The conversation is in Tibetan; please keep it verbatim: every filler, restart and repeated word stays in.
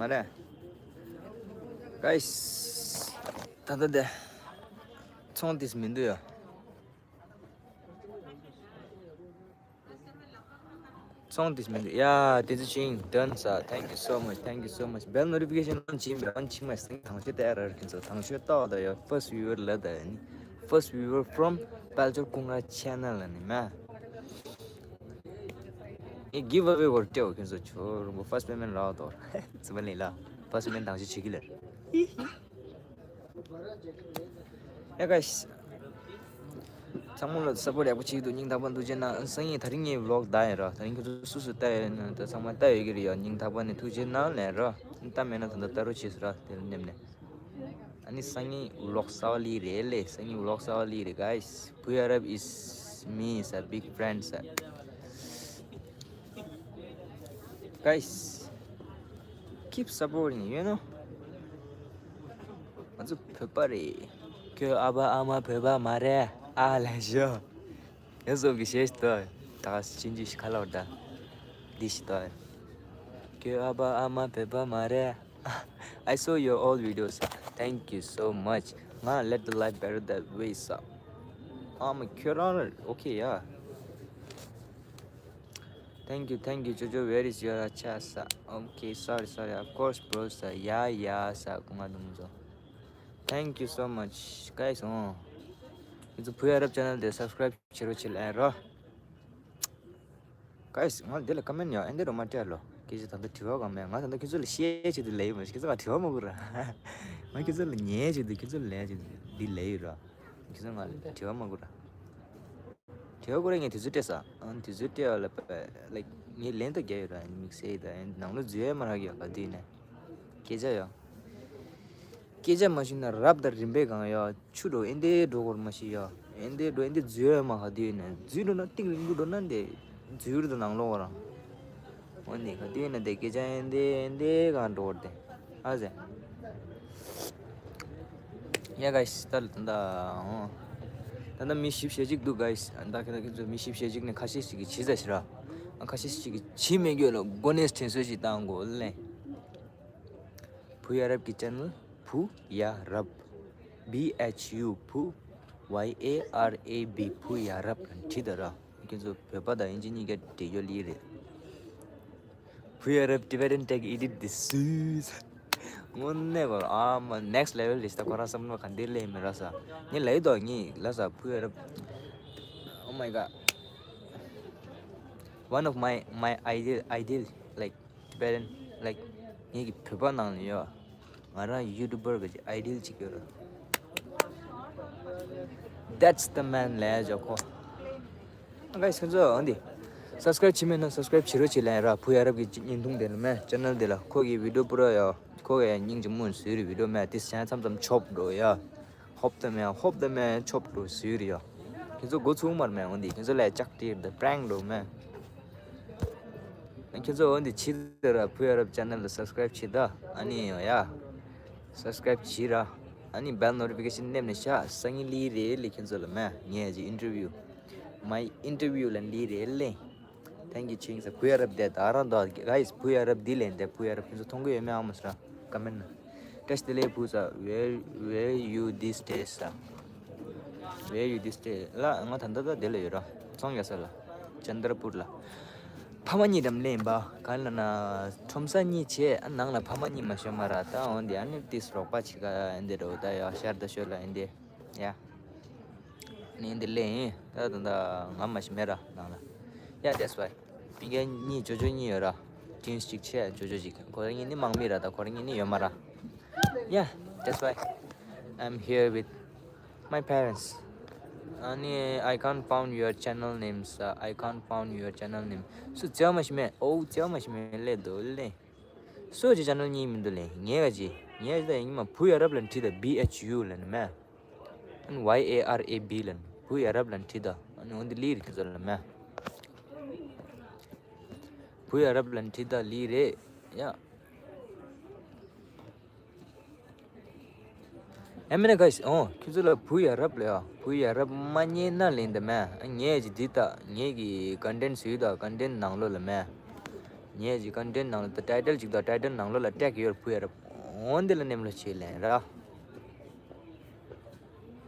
མ་རེད། Guys, ད་ལྟ་དེ་ཚོང་དེས་མི་འདུག་ཡ། ཚོང་དེས་མི་འདུག་ཡ། དེ་ཚོ་ཅིང་done ས། Thank you so much, thank you so much. Bell notification on བྱིན་པས་on བྱིན་མ་སེང་དང་ཤོས་ལྟ་ཡ་ར་རྒྱུན་ཚོ་དང་ཤོས་ལྟ་བ་ད་ཡ། First viewer ལ་ད་ཡ་ནི། First viewer from Palchor Kungra channel ལ་ནི་མ། ངས་giveaway བར་སྤྲད་འོ་ཁྱོད་ཚོ་ཆོ་རུང་པོ་first payment ལ་དོར་ཙི་པ་ལེ་ལ་first payment དང་ཞིག་བྱེད་ཀྱི་ལེར། ཡ་guys, ཚང་མ་ལ་support ཡག་པོ་བྱེད་ཀྱི་འདུག་སྙིང་ཐག་པ་འདུག་བྱས་ན་སང་ཉིན་དེ་རིང་ངའི་vlog ད་ཡིན་ར། དེ་རིང་ཁྱོད་ཚོ་སུ་སུ་ལྟ་ཡོད་ན་ད་ཚང་མ་ལྟ་ཡོད་ཀྱི་རེད་ཡ། སྙིང་ཐག་པ་ནས་ཐུགས་རྗེ་གནང་ལན་ར། ལྟ་མེད་ན་ད་ལྟ་ལྟ་རོགས་བྱེད་ཟེར་ར། དེ་ལ་ནེམ་ནས། ཨ་ནི་སང་ཉིན་vlog གསར་པ་ལི་རེད་ལེ། སང་ཉིན་vlog གསར་པ་ལི་རེད། Guys, Bhuya Rap is me is a big friend sir. Guys, keep supporting, you know. ང་ཚོ་བོད་པ་རེད། ཁྱོད་ཨ་ཕ་ཨ་མ་བོད་པ་མ་རེད་ཨ་ལས་ཞོ། ཡ་སོ་གི་ཤེས་ཏོ། ད་ཅིན་ཇི་ཤི་ཁ་ལོར་ད། འདི་ཤི་ཏོ། ཁྱོད་ཨ་ཕ་ཨ་མ་བོད་པ་མ་རེད། I saw your old videos. Thank you so much. ང་let the life better that way ས། ཨ་མ་ཁྱོད་རང་okay ཡ། Thank you, thank you, Jojo. Where is your acha ས། Okay, sorry, sorry. Of course, bro ས། ཡ་ཡ་ས། ཀུ་ང་དུང་ཛོ། Thank you so much, guys. ཨོ། ཁྱེད་ཚོ་བུ་ཡ་རབ་channel དེ་subscribe བྱེད་རོགས་བྱེད་ལ་ཨེ་རོ། Guys, ང་འདི་ལ་comment ཡང་ཨེ་འདི་རོ་མ་སྤྲད་ལོ། ཁྱེད་ཚོ་ད་ལྟ་དྲི་བ་གང་མེད། ང་ད་ལྟ་ཁྱེད་ཚོ་ལ་བཤད་བྱེད་དུ་ལས་ཡོད་མ་ཤེས། ཁྱེད་ཚོ་ང་དྲི་བ་མ་གུ་ར། ང་ཁྱེད་ཚོ་ལ་ཉན་བྱེད་དུ་ཁྱེད་ཚོ་ལ་ལས་བྱེད་དུ་འདི་ལས་ཡོད་ར། ཁྱེད་ཚོ་ང་ལ་དྲི་བ་མ་གུ་ར། དྲི་བ་གུ་ར་ངས་དུས་ཚོད་སྤྲད་ས། ཨང་དུས་ཚོད་སྤྲད་བ་ལ་པ་like ངས་ལན་ད་རྒྱག་ཡོད་ར། དམིགས་བསལ་ད་ནང་ལོ་འཛུལ་ཡ་མ་རག་ཡོད་ག་དུས་ནས། སྐད་ཆ་ཡོད། སྐད་ཆ་མ་ཞུས་ན་རབ་དང་རིམ་པས་གང་ཡོད། ཆུ་འགྲོ་ཨེ་འདྲའི་འགྲོ་གོར་མ་ཤི་ཡ། ཨེ་འདྲའི་འགྲོ་ཨེ་འདྲའི་འཛུལ་ཡ་མ་ག་དུས་ནས་འཛུལ་འགྲོ་ན་ཏིག་རིང་པོ་འགྲོ་ན་འདི་འཛུལ་རུ་དུ་ནང་ལོག་རང་། འོ་ནི་ག་དུས་ནས་དེ་སྐད་ཆ་ཨེ་འདྲའི་ཨེ་འདྲའི་གང་འགྲོ་གོར་དེ་ཨ་ཟེ། ཡ་guys ད་ལྟ་ད་ད་ད་མི་བཞི་བཅུ་ཞེ་གཅིག་འདུག guys ད་ཁྱེད་ཁྱེད་ཚོ་མི་བཞི་བཅུ་ཞེ་གཅིག་ནས་ཁ་ཤས་ཤིག་གིས་བྱིས་ཟ་ཤི་ར། ཁ་ཤས་ཤིག་གིས་བྱིས་མེད་རྒྱུ་ལ་གོ་གནས་དྲན་གསོ་ཞིག་བཏང་དགོས་ལེ། བུ་ཡ་རབ་ཀྱི་channel བུ་ཡ་རབ། B H U བུ། Y A R A B བུ་ཡ་རབ་ལ་བྲིས་དང་ར། ཁྱེད་ཚོ་བོད་པ་དང་དབྱིན་ཇི་གཉིས་ཀ་འབྲེལ་ཡོད་ལི་རེད། བུ་ཡ་རབ་Tibetan tech edit this is དངོས་གནས་གོ་ཨ་མ་next level རེད་ད། ཁོ་རང་བསམ་བློ་ག་འདི་ལས་མི་ར་ས། ངས་ལས་དོ་ངས་ལ་ས་བུ་ཡ་རབ། Oh my god, one of my my ideal ideal like Tibetan like ངེད་ཀྱི་བོད་པ་ནང་ལ་ཡོད། ང་རང་YouTuber གི་ideal གཅིག་ཡོད་རེད། That's the man ལས་ཇོ་ཁོ། Guys ཁྱོད་ཚོ་འོན་ཏེ་subscribe བྱེད་མེད་ན་subscribe བྱེད་རོགས་བྱེད་ལན་ར། བུ་ཡ་རབ་ཀྱི་བརྙན་ཐུང་དེ་ལ་མེད་channel དེ་ལ་ཁོ་གི་video པུ་ར་ཡ་ཁོ་གི་སྙིང་རྗེ་མོ་བཟོས་རེད། video མེད་དེ་སེང་མཚམས་མཚམས་ཆོབ་འགྲོ་ཡ། ཧོབ་ཏེ་མེད་ཧོབ་ཏེ་མེད་ཆོབ་འགྲོ་ཟེར་ཡ། ཁྱེད་ཚོ་འགོ་ཚུགས་མར་མེད་འོན་ཏེ་ཁྱེད་ཚོ་ལས་ལྕགས་སྤྲད་ད་prank འགྲོ་མེད། ཁྱེད་ཚོ་འོན་ཏེ་ཕྱི་དེ་ར་བུ་ཡ་རབ་channel ལ་subscribe བྱེད་ད། ཨ་ནི་ཡ་subscribe བྱེད་ར། ཨ་ནི་bell notification ནེམ་ནས་ཤ་སང་ཉིན་ལི་རེད་ལི་ཁྱེད་ཚོ་ལ་མེད་ངས་ཀྱི་interview my interview ལ་ལི་རེད་ལི། Thank you ཆིང་ས། བུ་ཡ་རབ་དེ་ད་རང་དོ་guys བུ་ཡ་རབ་འདི་ལེན་དེ་བུ་ཡ་རབ་ཁྱེད་ཚོ་མཐོང་གི་ཡོད་མེད་ཨ་མ་ས་ར་comment ན། བཀྲ་ཤིས་བདེ་ལེགས་བུ་ས། Where where you these days ས། Where you these days ལ་ང་ད་ལྟ་ད་དེ་ལ་ཡོད་ར། ཚོང་རྒྱག་ས་ལ། ཅན་དར་པུར་ལ། ཕ་མ་གཉིས་དམ་ལེན་པ་གང་ལ་ན་ཁྲོམ་ས་གཉིས་བྱས་ཨ་ནང་ལ་ཕ་མ་གཉིས་མ་ཤོད་མ་ར་ད་འོན་ཏེ་ཨ་ནི་ཏིས་རོགས་པ་ཆི་ག་ཨ་འདི་རོ་ད་ཡ་ཤར་ད་ཤོད་ལ་ཨ་འདི་ཡ། ནི་འདི་ལེ་ཡིན། ད་ད་ད་ང་མ་ཤི་མེ་ར་ནང་ལ། Yeah, that's why. མི་རྒན་གཉིས་ཇོ་ཇོ་གཉིས་ཡོད་ར། Twins གཅིག་ཆེ་ཇོ་ཇོ་གཅིག་ཁོ་རང་གཉིས་ནི་དམག་མི་ར་ད་ཁོ་རང་གཉིས་ནི་ཡོད་མ་ར། Yeah, that's why I'm here with my parents. ཨ་ནི་I can't found your channel names. I can't found your channel name. སུ་ཙེ་མ་ཤི་མེ། ཨོ་ཙེ་མ་ཤི་མེ་ལེ་དོ་ལེ། སུ་ཅི་channel གཉིས་མི་འདུག་ལེ། ངས་ག་ཅི། ངས་ད་ཡིན་མ་བུ་ཡ་རབ་ལ་འཁྲིད་ད་B H U ལ་ནི་མེ། ཨན་Y A R A B ལ་ནི་བུ་ཡ་རབ་ལ་ནི་འཁྲིད་ད། ཨ་ནི་འོན་ཏེ་ལི་རེད་ཁྱེད་ཚོ་ལ་མེ། བུ་ཡ་རབ་ལ་ནི་འཁྲིད་ད་ལི་རེད་ཡ། ཨ་མེན་ན་guys ཨོ་ཁྱེད་ཚོ་ལ་བུ་ཡ་རབ་ལ་ཡ་བུ་ཡ་རབ་མ་རྙེད་ན་ལེན་ད་མེ། ཨ་ངས་ཀྱི་འདི་ད་ངས་ཀྱི་content བཟོས་ད་content ནང་ལོགས་ལ་མེ། ངས་ཀྱི་content་ནང་ལ་title་ཅིག་དང་title་ནང་ལོགས་ལ་tag་ཡོད་ཕུ་ཡ་ར། འོན་དེ་ལ་ནེམ་ལོ་ཆེ་ལན་ར།